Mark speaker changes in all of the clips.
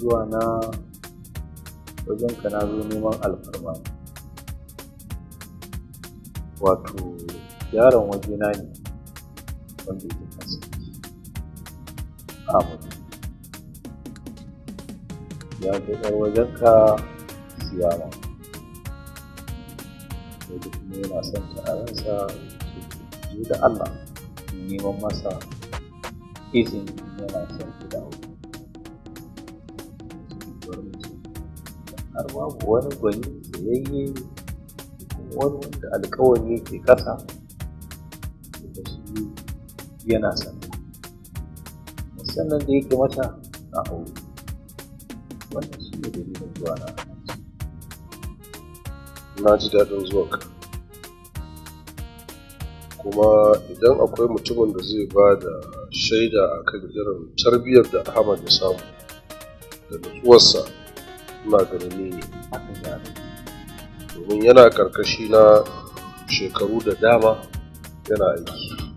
Speaker 1: Zuwa na wajenka, na zo neman alfarma ne. Wato yaron wajena ne wanda yake kasa Ahmadu ya ga ƴar wajenka Siyama, wanda kuma yana son ta a ransa. Zo da Allah neman masa izini, yana son ta da aure. Har babu wani gwani tsayayye, wani wanda alkawari yake ƙasa da shi, yana son sannan da yake mata na aure. Wannan shi ne dalilin zuwa na.
Speaker 2: Na ji daɗin zuwanka, kuma idan akwai mutumin da zai ba da shaida a kan irin tarbiyyar da Ahmad ya samu da nutsuwarsa, ina ganin ni ne, domin yana karkashi na shekaru da dama yana aiki.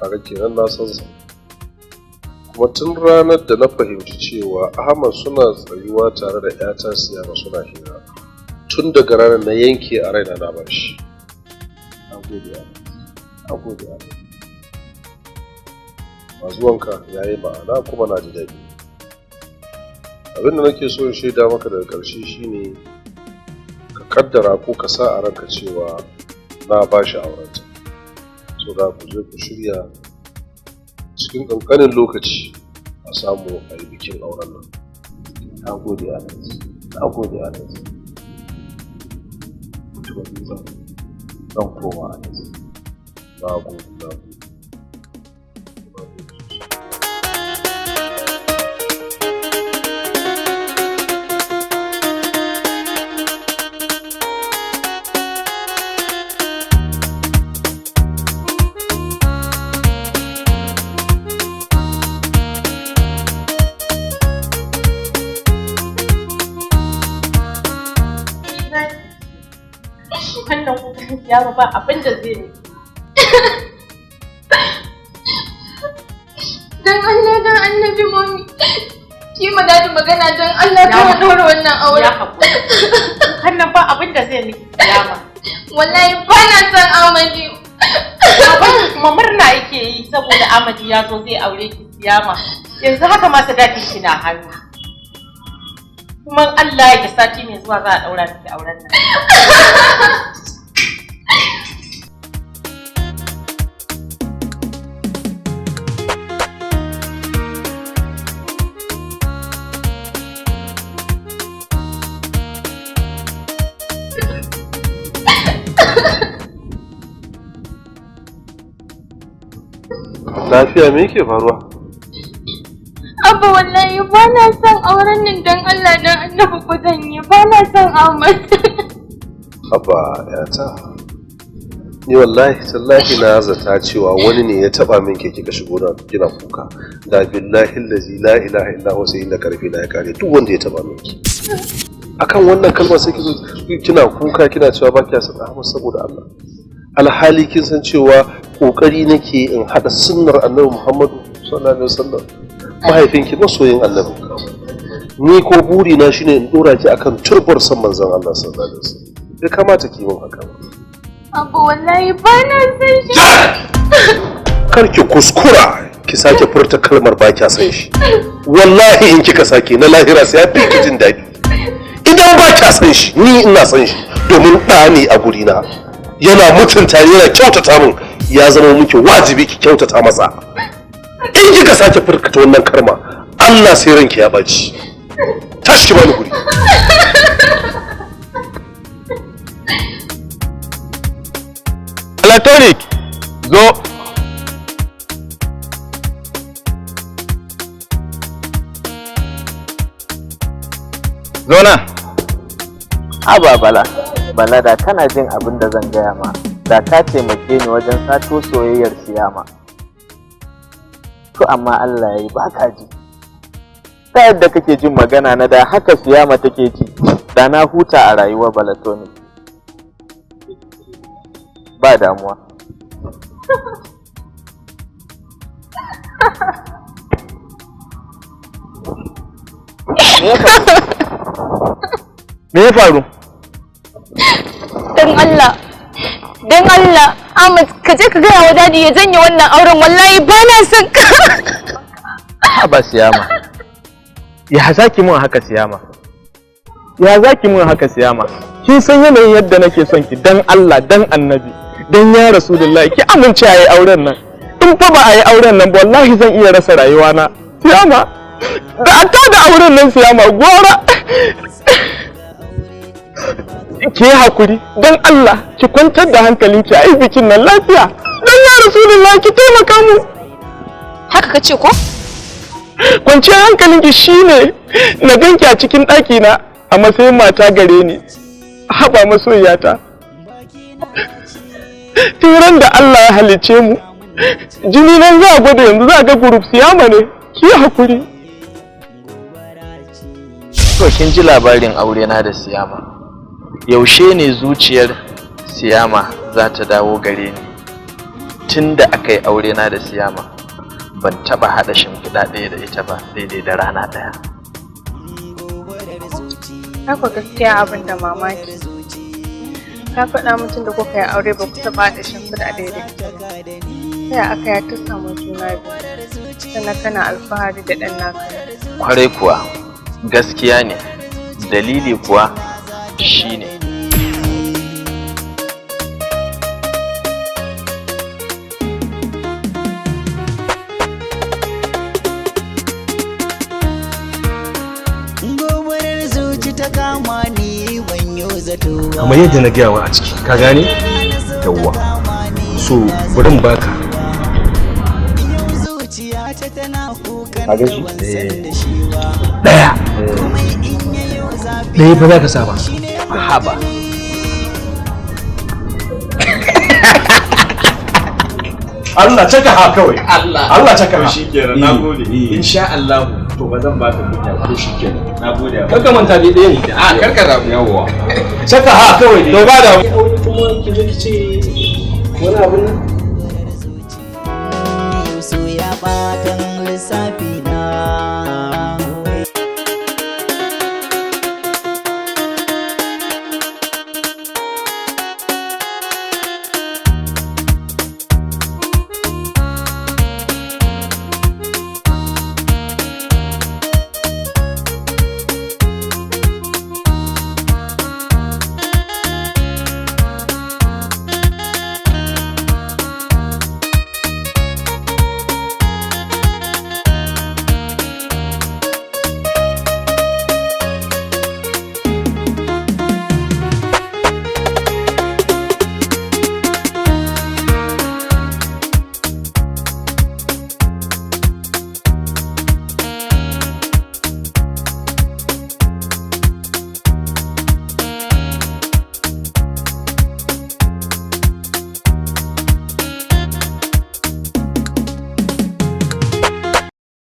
Speaker 2: Haka kenan na san sa. Kuma tun ranar da na fahimci cewa Ahmad suna tsayuwa tare da 'yata Siyama suna hira, tun daga ranar na yanke a raina na bashi.
Speaker 1: Na gode, na gode.
Speaker 2: Ba zuwanka ya yi ma'ana, kuma na ji daɗi. Abin da nake so in shaida maka daga ƙarshe shine ka kaddara ko ka sa a ranka cewa na ba shi aurenta. So da ku je ku shirya cikin ƙanƙanin lokaci a samu a yi bikin auren nan.
Speaker 1: Na gode, Alhaji. Na gode, Alhaji. Mutumin zan koma, Alhaji.
Speaker 2: Na gode, na gode.
Speaker 3: Wannan kukan yaro ba abin da zai yi.
Speaker 4: Dan Allah, dan Annabi, Mami. Ki ma Daddy magana, dan Allah ka ɗora wannan aure.
Speaker 3: Ya haƙuri. Kukan nan ba abin da zai miki, Siyama.
Speaker 4: Wallahi ba na son Amadi.
Speaker 3: Baban kuma murna yake yi saboda Amadi ya zo zai aure ki, Siyama. Yanzu haka ma sadakin ki na hannu. Kuma Allah ya sati mai zuwa za a ɗaura miki auren nan.
Speaker 2: Lafiya, me yake faruwa?
Speaker 4: Abba, wallahi ba na son auren nan, dan Allah dan Annabi ku yi, ba na son Ahmad.
Speaker 2: Haba yata, ni wallahi tallahi na zata cewa wani ne ya taba min ke kika shigo da kina kuka. Da billahi allazi la ilaha illa huwa, sai inda karfi na ya kare, duk wanda ya taba min ki akan wannan kalmar, sai kizo kina kuka kina cewa ba kiya son Ahmad. Saboda Allah, alhali kin san cewa kokari nake in hada sunnar Annabi Muhammadu sallallahu alaihi wasallam. Mahaifinki masoyin Annabi, ni ko buri na shine in dora ki akan turbar san manzon Allah sallallahu alaihi wasallam. Bai kamata ki min haka ba.
Speaker 4: Abba, wallahi ba na son shi.
Speaker 2: Kar ki kuskura ki sake furta kalmar ba kya san shi. Wallahi in kika sake, na lahira sai ya fi ki jin daɗi. Idan ba kya san shi, ni ina san shi domin ɗa ne a gurina. Yana mutunta ni, yana kyautata min. Ya zama miki wajibi ki kyautata masa. In kika sake furkata wannan karma, Allah sai ranki ya baci. Tashi ki bani guri.
Speaker 5: Electronic, zo. Zo nan.
Speaker 6: Aba Bala, Bala, da kana jin abin da zan gaya ma, da ka taimake ni wajen sato soyayyar Siyama. To amma Allah ya yi ba ka ji. Ta yadda kake jin magana na, da haka Siyama take ji, da na huta a rayuwar Balatoni. Ba damuwa.
Speaker 5: Me ya faru?
Speaker 4: Dan Allah. Dan Allah, Ahmad, ka je ka gaya wa dadi ya janye wannan auren, wallahi ba na son ka.
Speaker 6: Haba Siyama. Ya zaki mun haka Siyama? Ya zaki mun haka Siyama? Kin san yanayin yadda nake son ki, dan Allah, dan Annabi, dan ya Rasulullahi, ki amince a yi auren nan. In fa ba a yi auren nan ba, wallahi zan iya rasa rayuwana. Siyama, da an tada auren nan Siyama, gora. Ki yi hakuri, don Allah, ki kwantar da hankalinki, a yi bikin nan lafiya. Don ya Rasulullahi, ki taimaka mu.
Speaker 4: Haka ka ce ko?
Speaker 6: Kwanciyar hankalinki shine na ganki a cikin ɗakina a matsayin mata gare ni. Haba masoyiyata. Turan da Allah ya halicce mu, jini nan za a gwada yanzu za a ga group Siyama ne, ki yi hakuri. To kin ji labarin aure na da Siyama. Yaushe ne zuciyar Siyama za ta dawo gare ni? Tun da aka yi aure na da Siyama, ban taɓa haɗa shimfiɗa ɗaya da ita ba daidai da rana ɗaya.
Speaker 7: Haka gaskiya abin da mamaki. Ka faɗa mutum da kuka yi aure ba ku taɓa haɗa shimfiɗa ɗaya da ita ba. Ta ya aka ya ta samu juna biyu? Sannan kana alfahari da ɗan naka.
Speaker 6: Kwarai kuwa, gaskiya ne, dalili kuwa shine.
Speaker 8: Gobarar zuci ta kama ni ban yi zato ba.
Speaker 2: Kamar yadda na gaya wa a ciki, ka gane? Yawwa. So bari in baka.
Speaker 8: Yau zuciyata tana kukan
Speaker 2: Ka gan shi?
Speaker 8: da ban san da shi ba.
Speaker 2: Ɗaya.
Speaker 8: Komai in yayo zafi
Speaker 2: Ɗaya fa za ka sa ba.
Speaker 6: Haba.
Speaker 5: Allah caka ha kawai.
Speaker 9: Allah.
Speaker 5: Allah caka ha.
Speaker 9: Shikenan, nagode. Insha Allah to ba zan baka kunya ba.
Speaker 5: To shikenan.
Speaker 9: Nagode.
Speaker 2: Kar ka manta dai ɗaya ne.
Speaker 9: A karka da
Speaker 2: Yawwa.
Speaker 5: Caka ha kawai.
Speaker 9: To ba da
Speaker 2: Aure kuma ki zo ki ce wani abun nan.